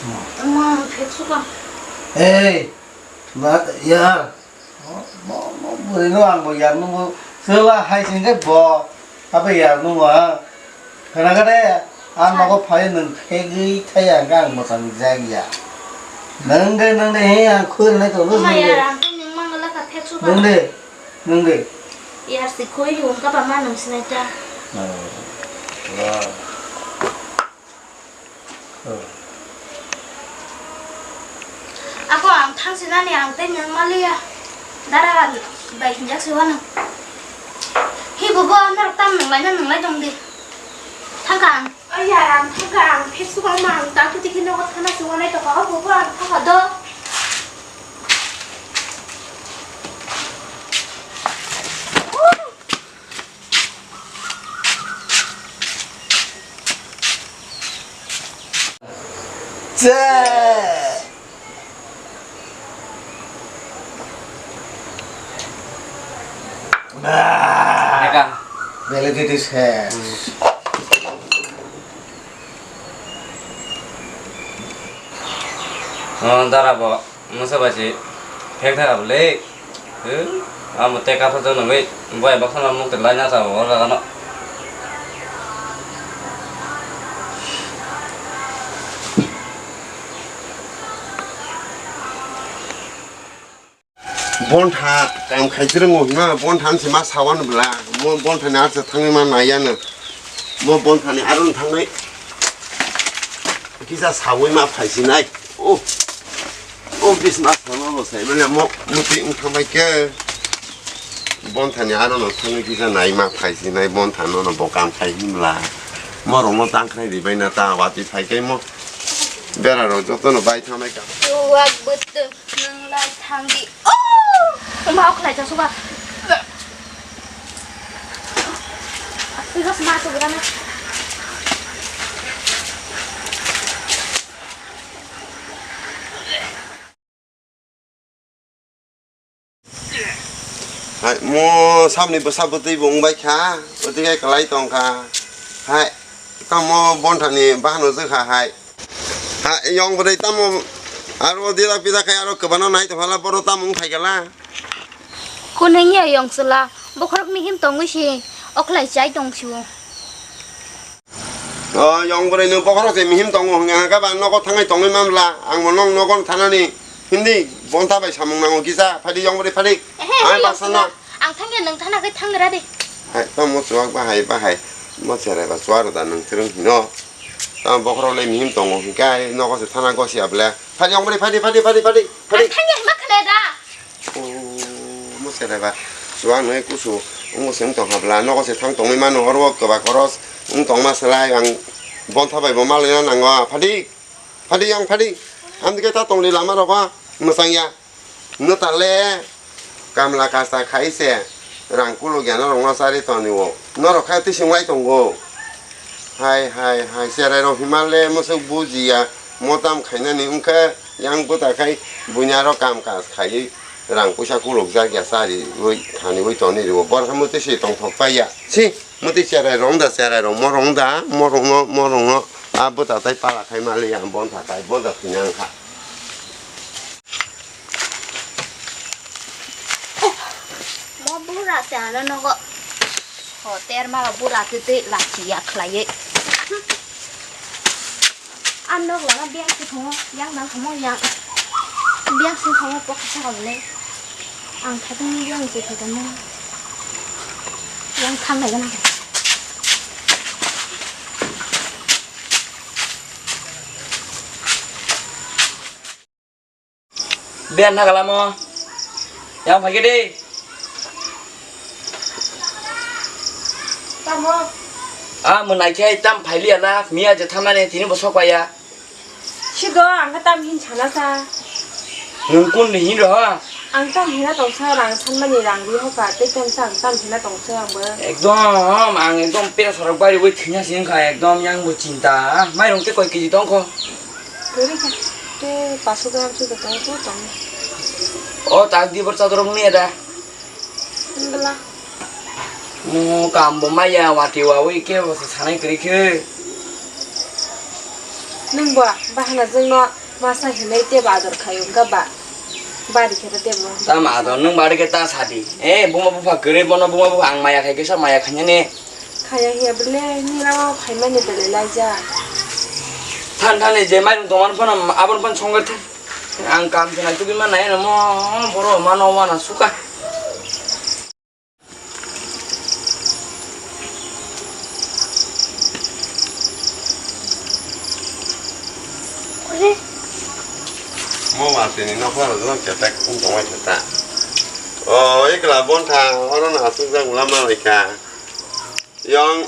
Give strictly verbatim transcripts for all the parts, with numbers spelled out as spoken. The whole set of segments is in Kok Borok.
Tamo ang phek suka. Hey, ma, yar. Mo, mo, mo, bwrwi no ang bo yar nungo. Chwla hai sing khe bo. Abo yar nungo ang. Khana kha de, ang nogo phai nwng phegwi thaya ang khe ang mwchang jak ya. Nwng de, nwng de, he ang khwrwinai tongo. Tamo nwng de. Yar ang tei nwng mangala kha phek suka. Nwng de, nwng de. Yar si khoi hum ka ba ma nwng sinai ta. Oh. Wow. Ako ang thang sinani ang tei nwng maliya. Dara bai hinjak si wano. Hi bubo norok tam nwng lai na nwng lai tong di. Thangka ang. Ay ya ang thangka ang Facebook ang ma ang ta kuti kino ko thana si wanai to ka bubo ang thangka do. Che. Eka. Validity set. Hmm. Oh, dara bo. Masa bai se phek thaka bwle. He? Amo tei kapha jano bai bai baksa no mukte lai na ta o jaga no. Bontha kam khai jrwngo hwnma bontha se ma sawan bwla. Mo bontha ni arsa thangwi ma naiya no. Mo bontha ni aron thangwi kisa sawi ma phaisinai. Oh. O bisna sano bo sai mane mo muti wng thangbai khe. Bonthani aro no thangwi kisa nai ma phai si nai bonthano no bo kam khai himla. Mo rong no tang khai ribai na ta wati phai kai mo. Bera rok joto no bai thangnai ka. Chuwak bwtwk nwng lai thang di. Oh! Ma ok lai cha suka. Twi bas ma sugra na. Hai, mo samni bwsa bwtwi bo wngbai kha, bwtwi khe kwlai tong kha. Hai, tamo bonthani bahano jwkha hai. Ha, yong bwrwi tamo aro dida pida khai aro kwbano nai tong phala, bono tamo wng thai khala. Kunengya yong chwla, bokhorok mihim tongwi se, okhlai chai tong sio. O, yong bwrwi nwng bokhorok se mihim tongo hwnkha khe ba nogo thangai tongwi manbla, ang bo nong nogo thanani hindi bonta bai samung nango kisa, phadi yong bwrwi phadi. Ehe, ang ehe, baksa yong no. Ang thangya nwng thana khe thangra de. Hai, tamo chuwak bahai bahai, mo cherai ba chuwaro da nwng thwrwng hino. Tamo bokhorok le mihim tongo hwnkhe nogo se thana gosia bwle. Phadi yong bwrwi phadi phadi phadi phadi phadi. Ang thangya hima khwlai da. O, mo se dai ba. Chuwak nui kusu. Wngbo se wng tong habla. Nogo se thang tongwi mano. Oro kwba koros wng tong ma selai. Ang bontha bai bo malai na nango. Phadi. Phadi ang phadi. Amtike ta tongli lama rogo. Mwsang ya. Nwta le. Kamla kasta khai se. Rang kuluk ya norok no chari toni o. Norok khai twi sung lai tongo. Hai, hai, hai, cherai rok hima le mwswk bujiya, mo tam khainani wngkha, yang bwta khai buini aro kam kaj khaiwi rang puisa kulukjak ya, chariwi thaniwi toni rwo, borok hai mwtwi se tongthok paiya. Si, mwtwi cherai rok wngda, cherai rok morok wngda, morok no, morok no, a bwta tai pala khai maliya, bonta khai, bonta thwina wngkha. Mo bura se ano nogo. Hotel ma bura twi twi lachi ya khlaiwi. Ang nok lama biang se thongo, yang nang thamo yang. Biang se thongo pok sa ka bole. Ang thadung biang se thadung. Yang thang lai gana. Biyan na kalamo. Yang phai khe de. Tamo? Ah, mwnai khe tam phailiya na, miya je thamani tini bo sok paiya. Sigo, ang khe tam hin sana sa. Nwng kun ni hin roha? Ang tam hina tongsa rang sanmani rang ri hoka, tei tam sa ang tam hina tongsa ang bo. Ekdom, ang ekdom pera sorok bari wi thwina sini kha, ekdom yang bo chinta. Mairung tei koi kiji tongkho? Kwrwi kha. Tei paso gram se tong, tong. O tak di bor chador mung ya da. Wngla. Mo kam bo maya wati wawi ke bo se sanai kwrwi khe. Nwng bo bahana jwngno masa hinwi tebo ador khai wngkha ba? Bari khe tebo. Tamo ador nwng bari khe ta sadi. Eh, buma bupha kwrwi bono buma bupha ang maya khai kisa maya khainani. Khaya hiya bele nirao khaimani bele laija. Than thani je mairung tongmani phano aboni phano songwk thang. Ang kam se nai tubui ma nai no mo boro mano wana suka. Mo watwi ni nokha rok no ketek wng tongmani khe ta. O ekla bon thang oro no aswk jak ulama lai kha. Yong,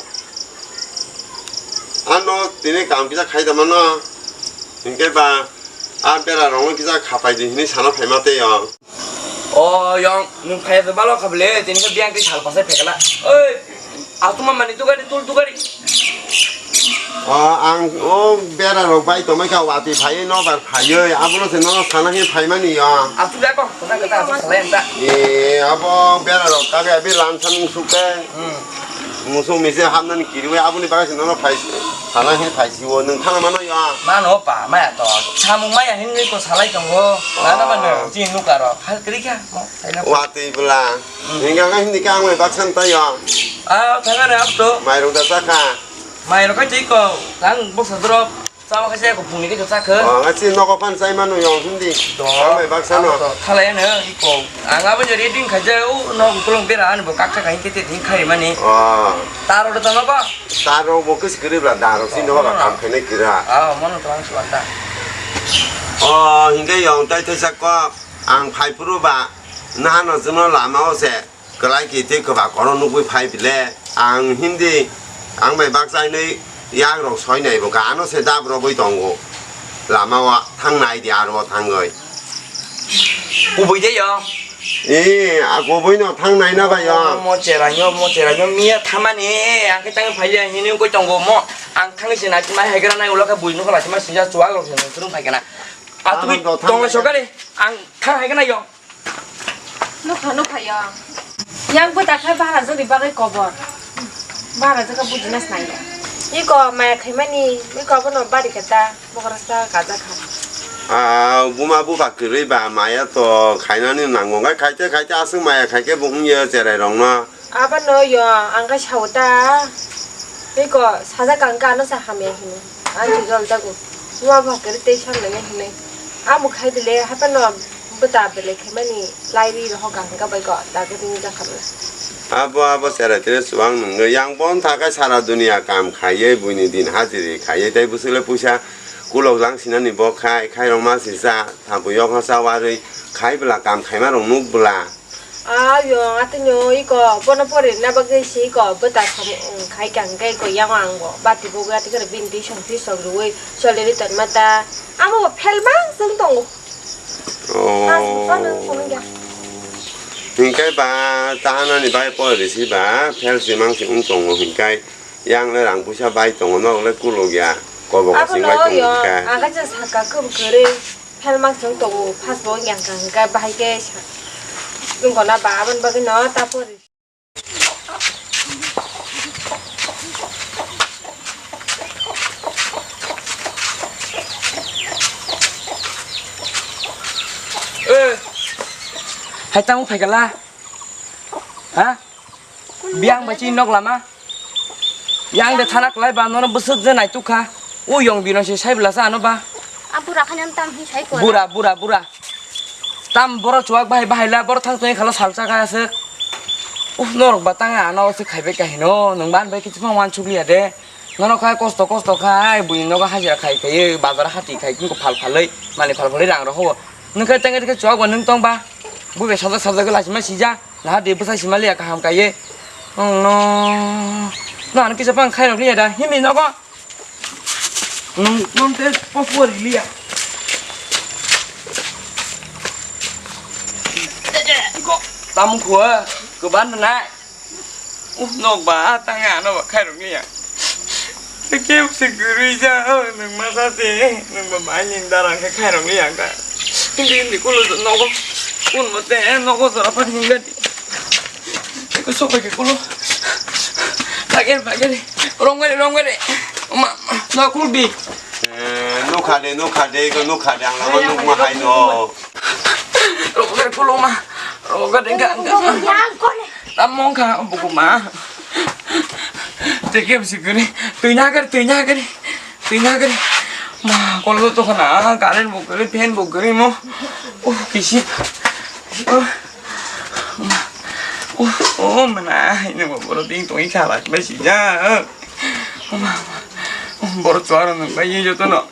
ano tini kam kisa khai tongmano, hinkhe ba a bera rokno kisa khapai di hinwi sana phaima tei yong. O yong, nwng phaiya se balo kha bele, tini khe biyang tei sal pasai phaikala. Oi, atuma mani dugari, tul dugari. O ang o bera rok bai tongmai kha, watwi phaiwi nobar phaiwi, abono se nono sana khe phaimani yong. Atuma ko, sana kata, atuma salai anta. E, abo bera rok kabe abi lan samung sukhe. Hmm. Musu misi hamnani kiriwi aboni bagwi se nono phai sana hin phai siwo nwng thangna mano ya. Mano pa maya to samung maya hinwi ko salai tongo. Nana mano chini nuka ro hal kiri kha mo. Watwi bwla. Hmm. Hinga ga hindi ka ang mai baksan ta ya. Ah, thanga re apto. Mairung da sakha. Mairung ka chiko. Tang boksa drop. Chama khe chaya kuphungni khe chakhe. O, asi nogo phan chai manu yong hindi. Do. Ang bai baksa no. Abo to thalai ano iko. Ang abo je reading khaja u no kulung bera ani bo kakcha kain kete din khai mani. O. Taro do tama ba? Taro bo kis kiri bla daro si no ba kam khane kira. Ah, mano to ang suwanta. O, hingke yong tai thai sak ko. Ang phai phuru ba nahano jwno lama o se. Kwlai khe tei kwbak oro nugwi phai bile. Ang hindi, ang bai baksa hinwi yak rok soi nai bo, ano se dab rogwi tongo. Lama o thang nai di aro thangwi. Kubui de yo. Ee, a kubui no thang nai na bai yo. Mo cherai yo, mo cherai yo, miya thamani, ang khe tang phai ya hinwi koi tongo mo. Ang thang se na chimai hai gra nai ulo khe bui nukho la chimai sinja chuwak rok se nung phai kana. Atwi tong sokari, ang thang hai kana yo. Nukha, nukha ya. Yang bo dakhai bahara jodi bagwi kobor. Bahara jaga bujina snaya. Iko maya khaimani, iko abono bari kata, bokorasta kaja kha. Ah, buma buba kwrwi ba maya to khainani nango. Ngai khaite khaite aswk maya khaike bo wngya cherai rokno. Abono yo, ang khe sao ta. Iko sajak ang khe ano sa hamya hino. Ang khe jol jago. Buma buba kwrwi tei samlai hinwi. Amo khai bile, haphano bwta bele khaimani lairi rohok ang khe bai ko, dagwi tini jakha bwla. Abo, abo cherai tini chuwang nungwi. Yang bon thakai sara dunia kam khaiwi, buini din hajiri khaiwi, tei bwswk le puisa kulok lang sinani bo khai, khairokma sisa, thabwi yokha chawarwi khai bwla, kam khaima rok nuk bwla. Ah, yong, atwino iko, bono pori na bagwi si iko, bwta samung khai kang khe iko, yang ang bo, bati bo gati khe bini tisong tisong rwui, soliri tonma ta, amo bo phelma chwng tongo. Oh. Pas bo chwng tongo ya. Hinkhe ba, tahanani bai pori si ba, phel si mang si wng tongo hinkhe, yang le rang puisa bai tongo, nok le kuluk ya, kobo kasing bai tongo hinkhe. Abono yong, ang khe saka kwbwi kwrwi. Phelma chwng tongo, phas bo wngya hwnkha, hwnkhe bahai khe sa-, wngkona ba, aboni bagwino ta pori. Eh, hai tamo phaikala? Ha? Biyang bai chini nok lama. Yang de thana kwlai ba nono bwswk je naituk kha. O yong bino se sai bwla sa ano ba. A bura khani tam hi sai ko. Bura, bura, bura. Tam boro chuwak bahai bahai la boro thang tong khalo salsa kha aswk. Uf, norok ba tang ano se khaibai kha hino. Nwng ban bai kichima wansuk liya de. Nono kha kosto kosto kha ai buini nogo hajira khai khai bazar hati khai kung phal phalwi mani phal phalwi rang rok ho. Nwng khe tang khe chuwak ba nwng tong ba. Bui bai sajak sajak lai sima sija. Naha de bwsai sima liya kaham kaiye. Oh no. No ano kisa pang khairok liya da. Himni nogo. Nung, nung te popo ri liya. Ko, tamu khua, ko ban na. Uh, nok ba, tanga no ba khairok liya. Khe se kwrwi ja, oh, nwng masa se, nwng ba mai ni darang khe khairok liya ka. Hindi, hindi, kulo nogo, kun mo te, nogo jora pan hinga di. Eko sok bai ke kulo. Bageri, bageri. Rong gari, rong gari. Ma, ma, no kulbi. Eh, Khade, no khade, ko no khade, ang lama nukma hai no. Rogo gari kuluma. Rogo gari ga, ga. Tamong kha, bukuma. Teke bisi gari. Tuinya gari, tuinya gari. Tuinya gari. Ma, kolo to khana, current bo gari, fan bo gari mo. Uh, kisi. Uh. Oh, oh, mana, ini mau boro ting tong ikha lak bai sijak. Oh, ma, ma. Oh, boro chuaro nang bai ye joto no.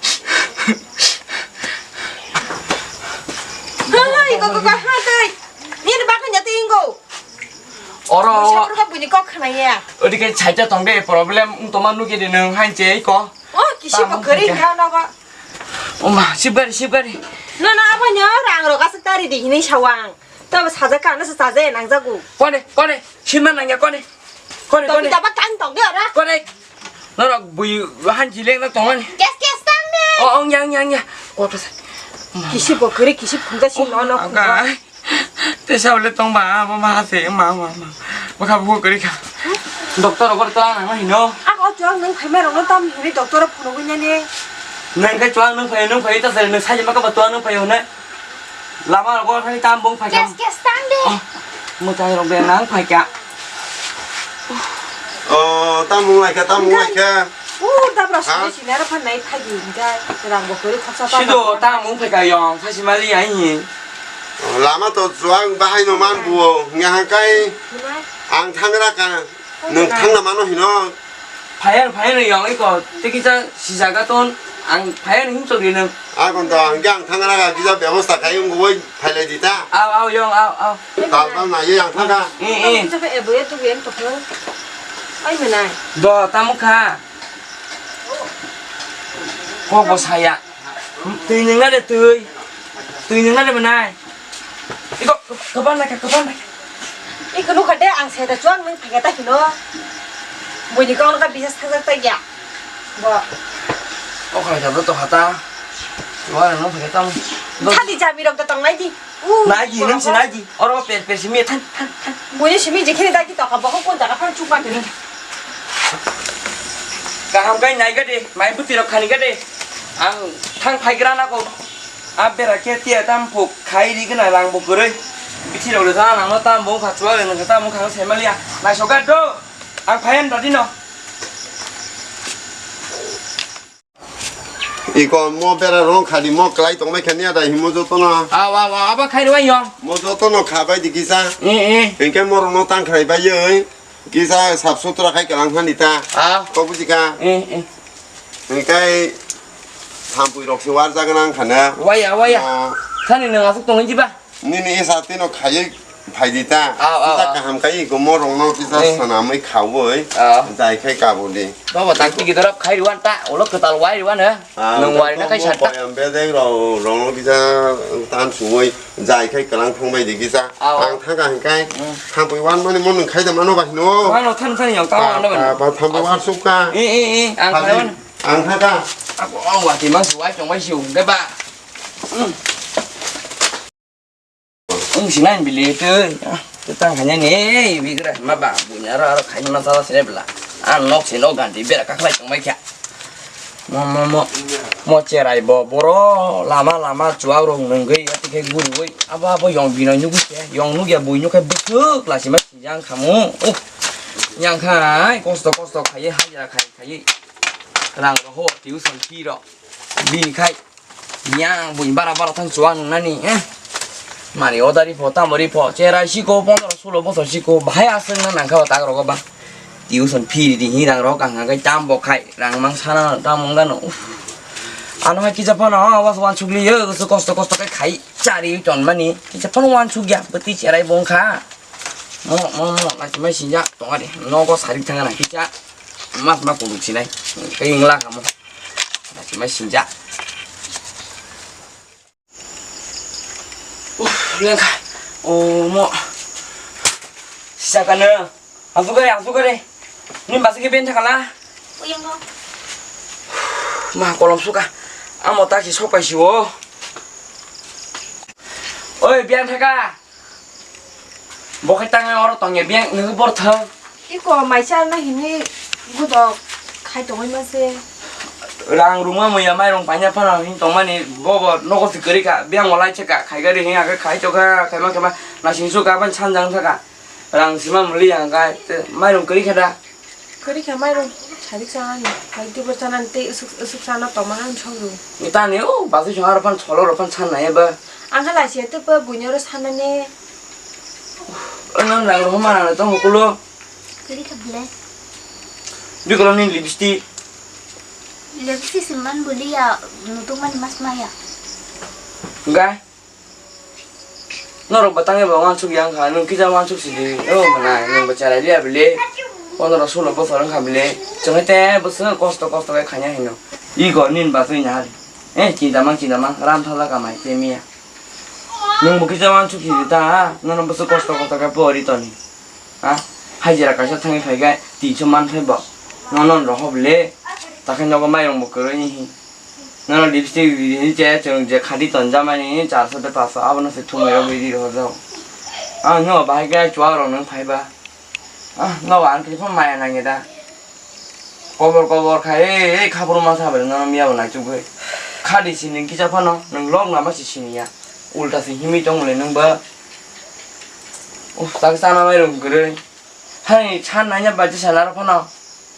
Hai, kok, kok, kok, hai, kai. Ni ni bakal nyati inggo. Oro, oro. Siapa kok bunyi kok kena ya? Odi kai saja tong de problem, um, toma nuke de nang hanche iko. Oh, kisi pokori kau nogo. Oh, ma, sibari, sibari. No, no, apa nyo, rang ro kasik tari di ini sawang. Tabo sajak ka, nasa sajak nangjago. Kone, kone, sima nangya kone. Kone, kone. Topi taba kang tong dia ora. Kone. Norok bui hanji leng na tongani. Kes kes tang ne. Oh, ong yang yang ya. Kota sa. Kisi bo kiri kisi phungja si no no. Angka. Te sa ole tong ba, ma ma se ma ma ma. Baka bu kiri ka. Doctor rok tang nang hino. Ako chuang nang phaima rok no tam hini doctor phunu gunya ne. Nang ka chuang nang phai nang phai ta sa nang sa ma ka ba chuang nang phai hone. Lama rogo thani tam bung phaikha. Kes, kes, tang de. Oh, mwtai rok de nang phaikha. Oh, tam bung laikha, tam bung laikha. Uh, dabra sini sini ara phan nai phai di, hingka rang bo kori khoksa pa. Sido tam bung phaikha yong, thasi mali ai hi. Oh, lama to chuang bahai no man buo, nge hangkai ang thangra ka. Nwng thangna mano hino. Phaiya, phaiya no yong iko, tei kisa sijaga ton, ang phaiya no himchok di nwng. Akon to ang khe ang thangna ga kisa bebosta khai wng oi phailai di ta. Aw, aw, yong, aw, aw. Tal tal na ye ang thangka. Eh, eh. Kisa khe ebo ye tubi ang tokno. Ai menai. Do, tamo kha. Kok bo saya. Twi nwng na de twi. Twi nwng na de menai. Iko, kapan na, kapan na. Iko nukha de, ang seta chuang nang thangya ta hino. Buini kok nukha bisa sajak ta ya. Bo. O khala jabra to hata. Chuang nang thangya ta. Thadi jami rok to tong nai di. Uh, nai di, nang si nai di. Oro per, per si mi than, than, than. Buini simi jekhini dagi to ka, bo kon jaga phan chukma kini. Kaham kai nai ga de, mai buti rok khani ga de. Ang thang phai gra na ko. A bera khe tiya tam phuk khai ri gana lang bo kwrwi. Bithi rok le jana nang no tam bo kha chuwa le nang tam bo kha se maliya. Nai so ga do. Ang phayan da dino. Iko mo bera rong khadi mo klai tong mai khani ada himo joto no. Aw, aw, aw, aba khai rwai yong. Mo joto no kha bai di kisa. Eh, eh. Engke mo rong no tang khai bai yoi. Kisa sap sutra khai kalang hani ta. Ah. Ko buji ka. Eh, eh. Engkai thampui rok se war jaga nang khana. Waya, waya. Ah. Thani nang asuk tong jiba. Nini esa tino khayoi phai di ta. Aw, aw, kisa aw. Kaham kai ko mo rong no kisa eh. Sanamai khawoi. Aw. Jai khai kabuli. Baba tak tigi dorap khai ruan ta. Ulo ketal wai ruan he. Ah, nang wari na kai mo sat ta. Boyam bedeng rong rong no kisa tan suwoi. Jai khai kalang thong bai di kisa. Aw. Ang thang ka hingkai. Hmm. Thampui wan mani mo nung khai da mano ba hino. Mano than than yau ta wan ba. Ba thampui wan suk ka. Eh, eh, eh, ang khai wan. Ang thang ka. Ako, oh, wati mang suwai chong bai siu, de ba. Hmm. Ang sinai bili tu. Ah, tu tang khai ni, eh, bigra ma ba, bunya ro ro khai ma sala sele bla. Ah, nok si nok ganti bera ka khlai chong bai kha. Mo, mo, mo. Mo cherai bo, boro lama, lama chuak rok nungwi, ati khe guriwi. Abo, abo yong bino nyugwi se, yong nugya bui nyug khe bwswk lachima sinjang khamu. Uh, yang khai, kosto, kosto khaiwi, hajra khai, khaiwi. Rang rok ho, tuition fee rok. Bini khai, yang bui bara, bara thang chuak nungnani, eh. Mani odari pho, tamori pho, cherai siko, pondro, sulo bosor siko, bahai aswk na nangkha o tak rogo ba. Tuition fee di hi rang rok ang kai tam bo khai rang mang sana tam wng gano. Uff. Ano hai kisa phano was wan sugli yo so kosto kosto kai khai chari ton mani kisa phano wan sugya beti cherai bong kha. Mo mo mo na chimai sinja tong ari nogo sari thang na kisa mas ma kuduk sinai kai ingla kamo na chimai sinja. Uff, lengkha. Omo. Sisakano. Asukare, asukare. Ni basi ke ben thakala. Uyango. Ma kolom suka. Amo taki sopai siwo. Oi, biang thaka. Bo khai tangai oro tongya biang nungwi bor thang. Iko maisa no hini budok khai tongwi mase. Rang rwma muya mairung paina phano hin tongmani bobo nogo se kwrwi kha. Biyang walai se ka khai gari hin age khai chokha khaima khaima nasing suka ban sanjang thaka. Rang sima muli yang kai mairung kwrwi kha da. Kwrwi kha mairung sadik sanani. Hai tibor sanani tei usuk usuk sana tongmani ang sogru. Tani o basu song aro phan solo ro phan san nai ba. Ang kha laisi atu pa bunyoro sanani. Nang rang rwma nang tong kulo. Kwrwi kha bwle. Bikolo ni lipstick. Lipstick se man bwliya, nutukmani mas maya. Gai. Norok bo tangwi bo wansuk yang kha, nwng kisa wansuk sidi. O mwnai, nwng bo cherai liya bwle. Pondro sulo bochor wngkha bwle. Chwngwi te bwswk kosto kosto khe khaina hino. Iko nini bagwi nahari. Eh, chinta mang, chinta mang, ram thala kamai tei miya. Nwng bo kisa wansuk sidi ta, nono bwswk kosto kosto khe pori toni. Ha? Hajira kaisa thangwi phai khe tinso man phai bo. Nono rohop le. Takhe nogo mairung bo kwrwi ni hi. Nono lipstick ri ri che chwng je khadi ton jamani charso tei paso abono se thumwi rogwi ri rohor jago. Ah, no bahai khe chuwak rok nwng phai ba. Ah, no ang khe phano maya nangya da. Kobor kobor khai, ei, ei, khaphuru ma sa bai, nono miya bo naichugwi. Khadi sini kisa phano, nwng lok nama si siniya. Ulta si himwi tongmani nwng ba. Uh, tak sana mai rung kwrwi. Hani, chan nanya baji sana ro phano.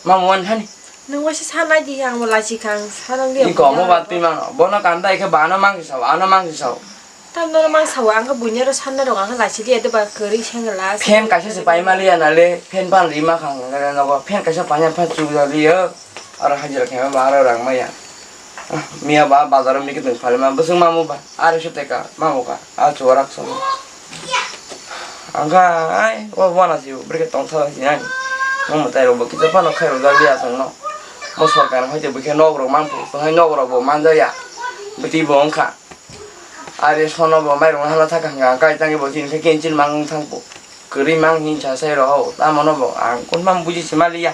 Ma mo wan hani. Nwng waisa sa nai di, ang bo lachi kha, ang sa nang di, ang Iko mo bo bat pi mang. Bono kanda ikhe bano mang si sao, ano mang si sao. Tam nono mang sao, ang khe buini aro sanna rok ang khe lachi liya de ba kwrwi sengla. Fan kaisa se pai maliya na le, fan pan ri ma khang nogo, fan kaisa paina phan chuk jak liya, aro hajira khe ma ba aro rang maya. Ah, miya ba bazar o mike tong phali ma, bwswk mamu ba, ari so teka, mamu ka, a chuwarak so. Ang kha, ai, o wana si, brike tong thala si nai. Mamu tai rok bo kisa phano khai rok jak liya song no. Mo sorkar hai te bwkhe nok rok mang phu, hai nok rok bo man jak ya. Bwtwi bo wng kha. Are sono bo mairung hana thaka hwnkha, ang kai tangwi bo chini khe kenchil mang thang po. Kwrwi mang hin cha sai roho, tamo no bo ang kunma buji se maliya.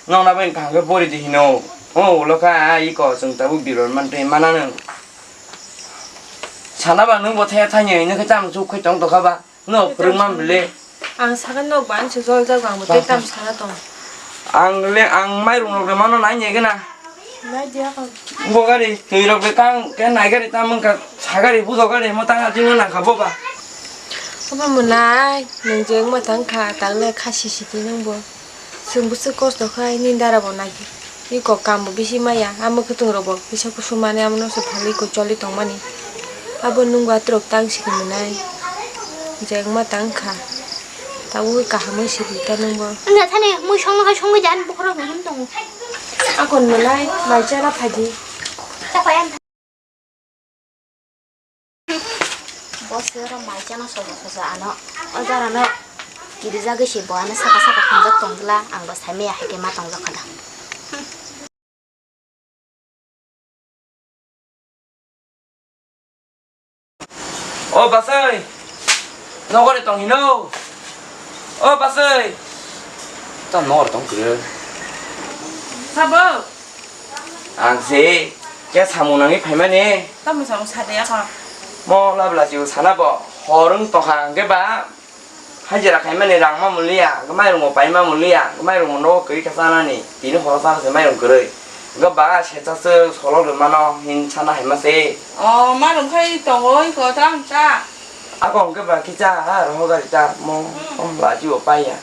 Nokna bai kaham khe pori di hino. O ulo kha a iko chwng tabuk biror man twi mana nang. Sana ba nwng bo thaya thanya hino khe cham chuk khai tong tokha ba. No, phwrwngma bwle. Ang sakha nok ba, ang se jol jago, ang bo tei tam sana tong. Ang le, ang mairung rok le mano nai nai gana. Nai dia kho. Bo gari, twi rok le kang, ke nai gari tam wngkha, sa gari, bujo gari, mo tang aching nang kha bo ba. Obo mwnai, nwng je wngma tang kha, tang le kha sisi di nwng bo. Chwng bwswk kosto khai nini dara bo nai. Iko kam bo bisi maya, a mwkhwtwng rok bo kisa kusu mani, amo no se phalwi iko choli tongmani. Abo nungba twrwk tang sidi mwnai. Je wngma tang kha. Tabuk kaham wi sidi ta nungbo. Wngya thani mui songno khai songwi jan bokhorok ni him tongo. Akon mwnai, mai chana phaidi. Cha phai ang. Boss oro mai chana sobo sosa ano. O jara no kiri jagwi se bo ano saka saka khanjak tong bwla ang bo sai maya hai khe ma tongjak kha da. O basai, nogori tong hino. O basai, ta nogori tong kiri. Sabo. Ang se, khe samung nangwi phaimani. Tamo samung sa de yakho? Mo labla si sana bo, horung tongkha hwnkhe ba, hajira khaimani rang ma muliya, hwnkhe mairung bo paima muliya, hwnkhe mairung bo nogo kwrwi kha chanani, tini horo chana se mairung kwrwi. Hwnkhe ba sechaswk solok rwmano hin sana haima se. O, mairung khai tongo, iko ta ang ta. Ako hwnkhe ba kisa ha rohor gari ta mo, hmm, o lachi bo paiya.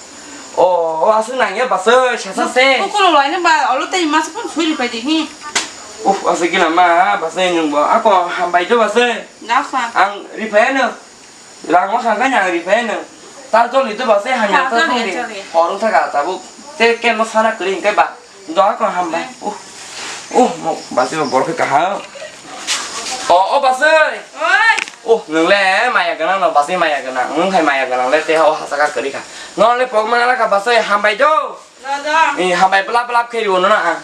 O, o aswk nangya basai sasa se. Kukulok laina ba olo tei masa phone suri pai di hi. Uf, aswk gila ma basai nwng bo. Ako hambai do basai. Dakha. Ang riphai no. Rang ma khangkha ang riphai no. Ta joli do basai hamya ta joli, joli. Horung thaka tabuk. Te ken no sana kwrwi hwnkhe ba. Doa ko hambai. Uh. Uh, mo basi bo borok khe kaham. O, o basi. Oi. Uh, nwng le maya gwnang no, basi maya gwnang. Nwng hai maya gwnang le te ho hasaka kwrwi kha. No le pok mangala kha basi hambai do. Do, do. Ni hambai blap blap khe riwo no na.